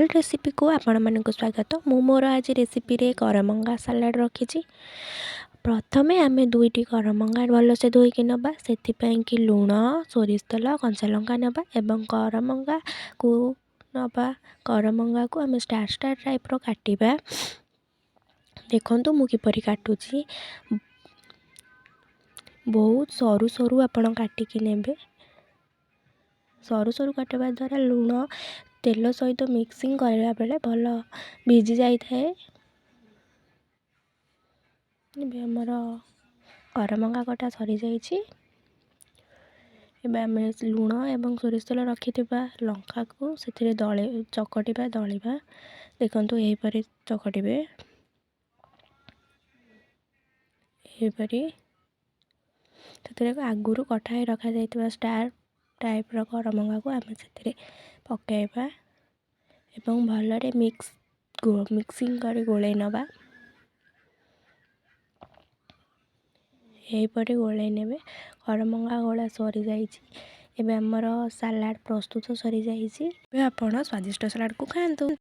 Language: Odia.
ସିମ୍ପଲ୍ ରେସିପିକୁ ଆପଣମାନଙ୍କୁ ସ୍ୱାଗତ। ମୁଁ ମୋର ଆଜି ରେସିପିରେ କରମଙ୍ଗା ସାଲାଡ଼ ରଖିଛି। ପ୍ରଥମେ ଆମେ ଦୁଇଟି କରମଙ୍ଗା ଭଲସେ ଧୋଇକି ନେବା। ସେଥିପାଇଁ କି ଲୁଣ, ସୋରିଷ ତେଲ, କଞ୍ଚା ଲଙ୍କା ନେବା ଏବଂ କରମଙ୍ଗାକୁ ନେବା। କରମଙ୍ଗାକୁ ଆମେ ଷ୍ଟାର୍ ଷ୍ଟାର୍ ଟାଇପ୍ର କାଟିବା। ଦେଖନ୍ତୁ ମୁଁ କିପରି କାଟୁଛି। ବହୁତ ସରୁ ସରୁ ଆପଣ କାଟିକି ନେବେ। ସରୁ ସରୁ କାଟିବା ଦ୍ୱାରା ଲୁଣ ତେଲ ସହିତ ମିକ୍ସିଂ କରିବା ବେଳେ ଭଲ ଭିଜି ଯାଇଥାଏ। ଏବେ ଆମର କରମଙ୍ଗା କଟା ସରିଯାଇଛି। ଏବେ ଆମେ ଲୁଣ ଏବଂ ସୋରିଷ ତେଲ ରଖିଥିବା ଲଙ୍କାକୁ ସେଥିରେ ଦଳେ ଚକଟିବା, ଦଳିବା। ଦେଖନ୍ତୁ, ଏହିପରି ଚକଟିବେ। ଏହିପରି ସେଥିରେ ଆଗରୁ କଟା ହେଇ ରଖାଯାଇଥିବା ଷ୍ଟାର୍ ଟାଇପ୍ର କରମଙ୍ଗାକୁ ଆମେ ସେଥିରେ ପକାଇବା ଏବଂ ଭଲରେ ମିକ୍ସିଂ କରି ଗୋଳେଇ ନେବା। ଏହିପରି ଗୋଳେଇ ନେବେ। କରମଙ୍ଗା ଗୋଳା ସରିଯାଇଛି। ଏବେ ଆମର ସାଲାଡ଼ ପ୍ରସ୍ତୁତ ସରିଯାଇଛି। ଏବେ ଆପଣ ସ୍ୱାଦିଷ୍ଟ ସାଲାଡ଼କୁ ଖାଆନ୍ତୁ।